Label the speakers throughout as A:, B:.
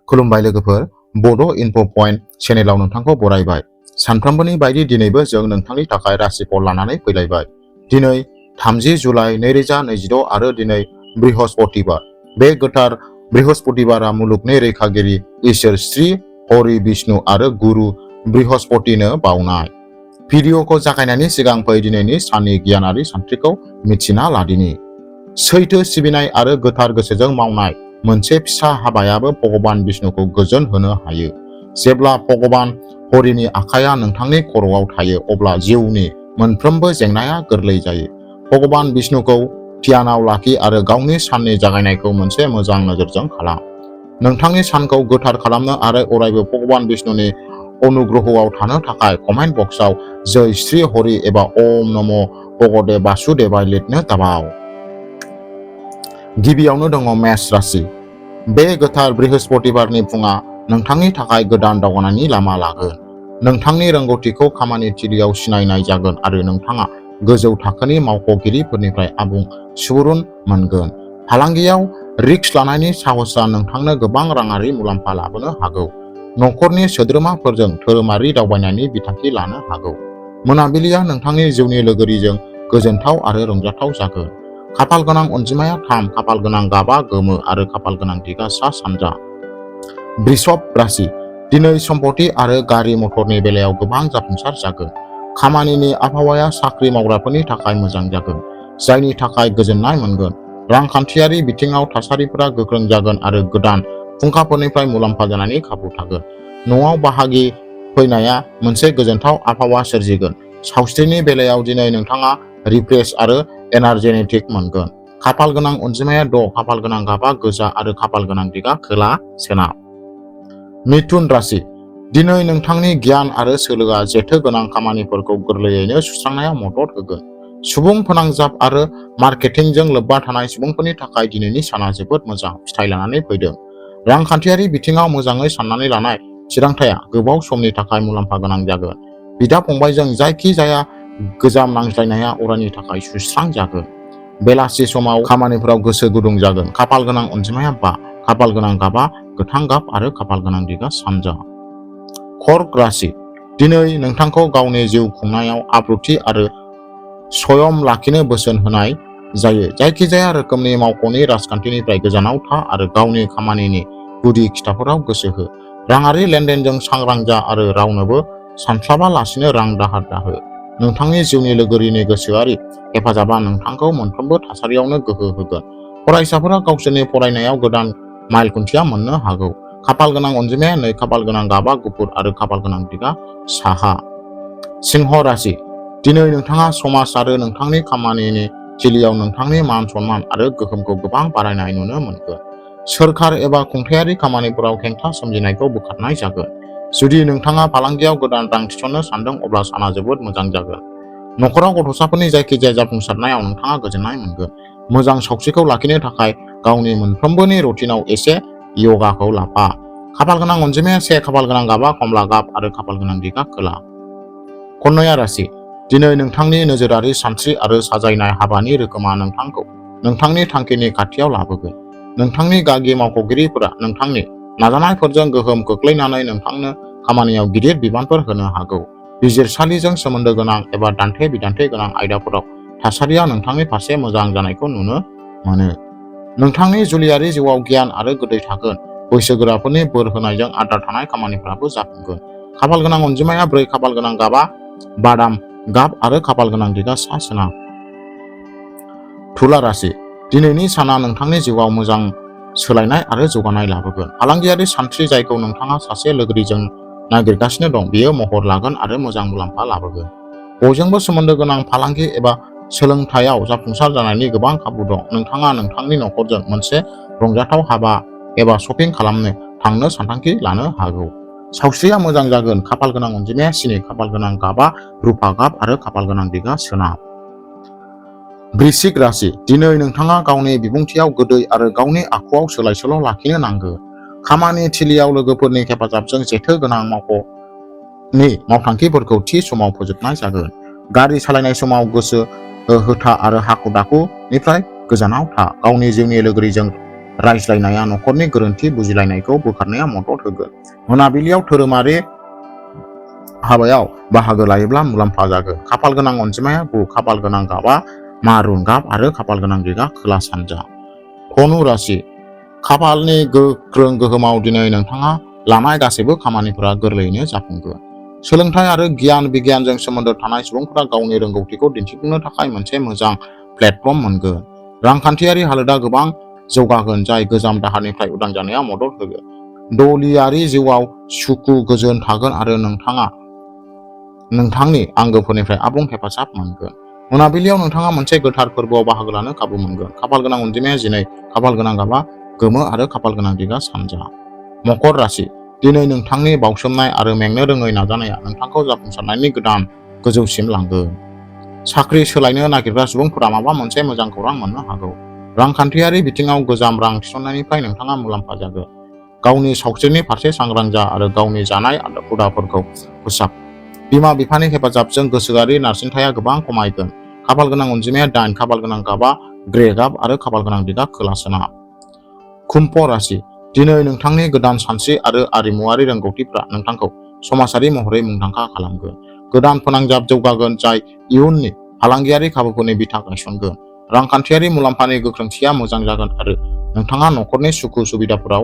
A: खुलुमबाय लोगोफोर, बड' इनफ' पइन्ट चेनेलाव नोंथांखौ बरायबाय। सानफ्रोमबोनि बायदि दिनैबो जों नोंथांनि थाखाय राशिफल लानानै फैलायबाय। दिनै 30 जुलाइ 2026 आरो दिनै बृहस्पतिबार। बे गोथार बृहस्पतिबारा मुलुगनि रैखागिरि इसोर श्री हरि विष्णु आरो गुरु बृहस्पतिनो बावनाय। भिडिअखौ जागायनायनि सिगां फै दिनैनि साननि गियानारि सानस्रिखौ मिथिना लादिनि। सैथो सिबिनाय आरो गोथार गोसोजों मावनाय मोनसे फिसा हाबायाबो भगबान विष्णुखौ गोजोन होनो हायो। जेब्ला भगबान हरिनि आखाया नोंथांनि खर'आव थायो अब्ला जिउनि मोनफ्रोमबो जेंनाया गोरलै जायो। भगबान विष्णुखौ ध्यानाव लाखि आरो गावनि साननि जागायनायखौ मोनसे मोजां नोजोरजों खालाम। नोंथांनि सानखौ गोथार खालामनो आरो अरायबो भगबान विष्णुनि अनुग्रहआव थानो थाखाय कमेन्ट बक्सआव जय श्री हरि एबा ओम नमो भगवते वासुदेवाय लिरनो दाबाव। गिबियावनो दङ मेष राशि। बे गोथार बृहस्पतिबारनि फुंआ नोंथांनि थाखाय गोदान दावगानायनि लामा लागोन। नोंथांनि रोंगौथिखौ खामानि थिलियाव सिनायनाय जागोन आरो नोंथाङा गोजौ थाखोनि मावख'गिरिफोरनिफ्राय आबुं सुबुरुन मोनगोन। फालांगियाव रिस्क लानायनि साहसआ नोंथांनो गोबां राङारि मुलाम्फा लाबोनो हागौ। नखरनि सोद्रोमाफोरजों धोरोमारि दावबायनायनि बिथांखि लानो हागौ। मोनाबिलिया नोंथांनि जिउनि लोगोरिजों गोजोनथाव आरो रंजाथाव जागोन। खाफाल गोनां अनजिमाया 3, खाफाल गोनां गाबआ गोमो आरो खाफाल गोनां दिगा सा सानजा। वृषभ राशि। दिनै सम्पथि आरो गारि मटरनि बेलायाव गोबां जाफुंसार जागोन। खामानिनि आबहावाया साख्रि मावग्राफोरनि थाखाय मोजां जागोन, जायनि थाखाय गोजोननाय मोनगोन। रांखान्थियारि बिथिङाव थासारिफोरा गोख्रों जागोन आरो गोदान फुंखाफोरनिफ्राय मुलाम्फा जानायनि खाबु थागोन। न'आव बाहागि फैनाया मोनसे गोजोनथाव आबहावा सोरजिगोन। सावस्रिनि बेलायाव दिनै नोंथाङा रिफ्रेश आरो एनार्जेटिक मोनगोन। खाफाल गोनां अनजिमाया 6, खाफाल गोनां गाबआ गोजा आरो खाफाल गोनां दिगा खोला सोनाब। मिथुन राशि। दिनै नोंथांनि गियान आरो सोलोआ जेथो गोनां खामानिफोरखौ गोरलैयैनो सुस्रांनायाव मदद होगोन। सुबुं फोनांजाब आरो मार्केटिंजों लोब्बा थानाय सुबुंफोरनि थाखाय दिनैनि साना जोबोद मोजां फिथाय लानानै फैदों। रांखान्थियारि बिथिङाव मोजाङै साननानै लानाय थिरांथाया गोबाव समनि थाखाय मुलाम्फा गोनां जागोन। बिदा-फंबायजों जायखि जाया गोजाम नांज्लायनाया अरायनि थाखाय सुस्रां जागोन। बेलासि समाव खामानिफोराव गोसो गुदुं जागोन। खाफाल गोनां अनजिमाया 5, खाफाल गोनां गाबआ गोथां गाब आरो खाफाल गोनां दिगा सानजा। कर्क राशि। दिनै नोंथांखौ गावनि जिउ खुंनायाव आब्रुथि आरो सयम लाखिनो बोसोन होनाय जायो। जायखिजाया रोखोमनि मावख'नि राजखान्थिनिफ्राय गोजानाव था आरो गावनि खामानिनि गुदि खिथाफोराव गोसो हो। राङारि लेनदेनजों सांग्रां जा आरो रावनोबो सानस्लाबालासिनो रां दाहार दाहो। नोंथांनि जिउनि लोगोरिनि गोसोआरि हेफाजाबा नोंथांखौ मोनफ्रोमबो थासारियावनो गोहो होगोन। फरायसाफोरा गावसोरनि फरायनायाव गोदान माइलखुन्थिया मोननो हागौ। खाफाल गोनां अनजिमाया 2, खाफाल गोनां गाबआ गुफुर आरो खाफाल गोनां दिगा साहा। सिंह राशि। दिनै नोंथाङा समाज आरो नोंथांनि खामानिनि थिलियाव नोंथांनि मान सन्मान आरो गोहोमखौ गोबां बारायनाय नुनो मोनगोन। सोरखार एबा खुंथायारि खामानिफोराव हेंथा सोमजिनायखौ बोखारनाय जागोन। जुदि नोंथाङा फालांगियाव गोदान रां थिसननो सानदों अब्ला साना जोबोद मोजां जागोन। नखराव गथ'साफोरनि जायखिजाया जाफुंसारनायाव नोंथाङा गोजोननाय मोनगोन। मोजां सावस्रिखौ लाखिनो थाखाय गावनि मोनफ्रोमबोनि रुटिनआव एसे य'गाखौ लाफा। खाफाल गोनां अनजिमाया 1, खाफाल गोनां गाबआ कमला गाब आरो खाफाल गोनां दिगा खोला। कन्या राशि। दिनै नोंथांनि नोजोरारि सानस्रि आरो साजायनाय हाबानि रोखोमआ नोंथांखौ नोंथांनि थांखिनि खाथियाव लाबोगोन। नोंथांनि गागि मावख'गिरिफोरा नोंथांनि नाजानायफोरजों गोहोम खोख्लैनानै नोंथांनो खामानियाव गिदिर बिबानफोर होनो हागौ। बिजिरसालिजों सोमोन्दो गोनां एबा दान्थे-बिदान्थे गोनां आयदाफोराव थासारिया नोंथांनि फारसे मोजां जानायखौ नुनो मोनो। नोंथांनि जुलियारि जिउआव गियान आरो गोदै थागोन। बैसोगोराफोरनि बोर होनायजों आद्रा थानाय खामानिफोराबो जाफुंगोन। खाफाल गोनां अनजिमाया 4, खाफाल गोनां गाबआ बादाम गाब आरो खाफाल गोनां दिगा सा सोनाब। तुला राशि। दिनैनि साना नोंथांनि जिउआव मोजां सोलायनाय आरो जौगानाय लाबोगोन। फालांगियारि सानस्रि जायखौ नोंथाङा सासे लोगोरिजों नागिरगासिनो दं बेयो महर लागोन आरो मोजां मुलाम्फा लाबोगोन। बयजोंबो सोमोन्दो गोनां फालांगि एबा सोलोंथायाव जाफुंसार जानायनि गोबां खाबु दं। नोंथाङा नोंथांनि नखरजों मोनसे रंजाथाव हाबा एबा शपिं खालामनो थांनो सानथांखि लानो हागौ। सावस्रिया मोजां जागोन। खाफाल गोनां अनजिमाया 7, खाफाल गोनां गाबआ रुफा गाब आरो खाफाल गोनां दिगा सोनाब। वृश्चिक राशि। दिनै नोंथाङा गावनि बिबुंथियाव गोदै आरो गावनि आखुआव सोलाय-सोल' लाखिनो नांगोन। खामानि थिलियाव लोगोफोरनि हेफाजाबजों जेथो गोनां मावख'नि मावथांखिफोरखौ थि समाव फोजोबनाय जागोन। गारि सालायनाय समाव गोसो होथा आरो हाखु-दाखुनिफ्राय गोजानाव था। गावनि जिउनि लोगोरिजों रायज्लायनाया नखरनि गोरोन्थि बुजिलायनायखौ बोखारनाया मदद होगोन। मोनाबिलियाव धोरोमारि हाबायाव बाहागो लायोब्ला मुलाम्फा जागोन। खाफाल गोनां अनजिमाया 9, खाफाल गोनां गाबा मारुन गाब आरो खाफाल गोनां दिगा खोला सानजा। धनु राशि खाफालनि गोख्रों गोहोमाव दिनै नोंथाङा लानाय गासैबो खामानिफोरा गोरलैयैनो जाफुंगोन। सोलोंथाइ आरो गियान बिगियानजों सोमोन्दो थानाय सुबुंफोरा गावनि रोंगौथिखौ दिन्थिफुंनो थाखाय मोनसे मोजां प्लेटफर्म मोनगोन। रांखान्थियारि हालोदा गोबां जौगागोन, जाय गोजाम दाहारनिफ्राय उदां जानायाव मदद होगोन। दलियारि जिउआव सुखु गोजोन थागोन आरो नोंथाङा नोंथांनि आंगोफोरनिफ्राय आबुं हेफाजाब मोनगोन। मोनाबिलियाव नोंथाङा मोनसे गोथार फोरबोआव बाहागो लानो खाबु मोनगोन। खाफाल गोनां अनजिमाया 12, खाफाल गोनां गाबा गोमो आरो खाफाल गोनां दिगा सानजा। मकर राशि दिनै नोंथांनि बावसोमनाय आरो मेंनो रोङै नाजानाया नोंथांखौ जाफुंसारनायनि गोदान गोजौसिम लांगोन। साख्रि सोलायनो नागिरग्रा सुबुंफोरा माबा मोनसे मोजां खौरां मोननो हागौ। रांखान्थियारि बिथिङाव गोजाम रां थिसननायनिफ्राय नोंथाङा मुलाम्फा जागोन। गावनि सावस्रिनि फारसे सांग्रां जा आरो गावनि जानाय हुदाफोरखौ फोसाब। बिमा बिफानि हेफाजाबजों गोसोआरि नारसिनथाया गोबां खमायगोन। खाफाल गोनां अनजिमाया 8, खाफाल गोनां गाबा ग्रे गाब आरो खाफाल गोनां दिगा खोला सोनाब। कुम्भ राशि दिनै नोंथांनि गोदान सानस्रि आरो आरिमुवारि रोंगौथिफ्रा नोंथांखौ समाजारि महरै मुंदांखा खालामगोन। गोदान फोनांजाब जौगागोन, जाय इयुननि फालांगियारि खाबुफोरनि बिथा गायसनगोन। रांखान्थियारि मुलाम्फानि गोख्रोंथिया मोजां जागोन आरो नोंथाङा नखरनि सुखु सुबिदाफोराव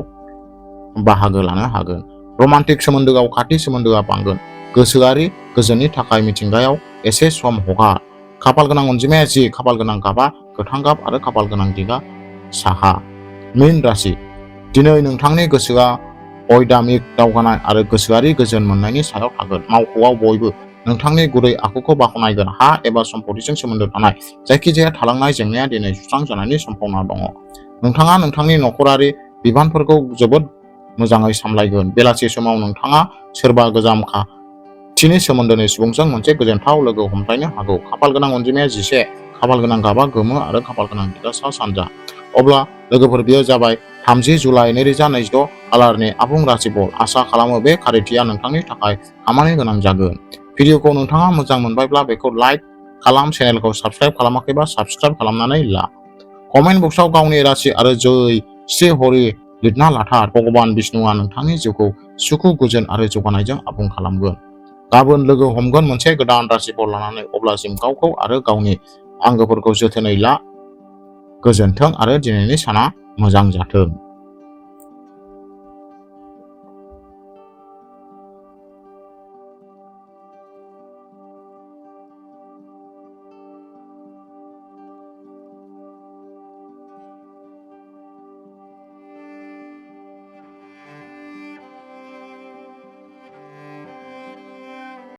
A: बाहागो लानो हागोन। रमान्टिक सोमोन्दोआव खाथि सोमोन्दोआ बांगोन। गोसोआरि गोजोननि थाखाय मिथिंगायाव एसे सम हगार। खाफाल गोनां अनजिमाया 10, खाफाल गोनां गाबा गोथां गाब आरो खाफाल गोनां दिगा साहा। मीन राशि दिनै नोंथांनि गोसोआ अयदामिक दावगानाय आरो गोसोआरि गोजोन मोननायनि सायाव थागोन। मावख'आव बयबो नोंथांनि गुरै आखुखौ बाख्नायगोन। हा एबा सम्पथिजों सोमोन्दो थानाय जायखिजाया थालांनाय जेंनाया दिनै सुस्रांजानायनि सम्भावना दङ। नोंथाङा नोंथांनि नखरारि बिबानफोरखौ जोबोद मोजाङै सामलायगोन। बेलासि समाव नोंथाङा सोरबा गोजाम खाथिनि सोमोन्दोनि सुबुंजों मोनसे गोजोनथाव लोगो हमज्लायनो हागौ। खाफाल गोनां अनजिमाया 11, खाफाल गोनां गाबा गोमो आरो खाफाल गोनां दिगा सा सानजा। अब्ला लोगोफोर, बेयो जाबाय 30 जुलाइ 2026 खालारनि आबुं राशिफल। आसा खालामो बे खारिथिया नोंथांनि थाखाय खामानि गोनां जागोन। भिडिअखौ नोंथाङा मोजां मोनबायब्ला बेखौ लाइक खालाम, चेनेलखौ साबस्क्राइब खालामाखैबा साबस्क्राइब खालामनानै ला। कमेन्ट बक्सआव गावनि राशि आरो जै श्री हरि लिरना लाथार। भगबान बिष्णुआ नोंथांनि जिउखौ सुखु गोजोन आरो जौगानायजों आबुं खालामगोन। गाबोन लोगो हमगोन मोनसे गोदान राशिफल लानानै। अब्लासिम गावखौ आरो गावनि आंगोफोरखौ जोथोनै ला। गोजोन्थों आरो दिनैनि साना मोजां जाथों।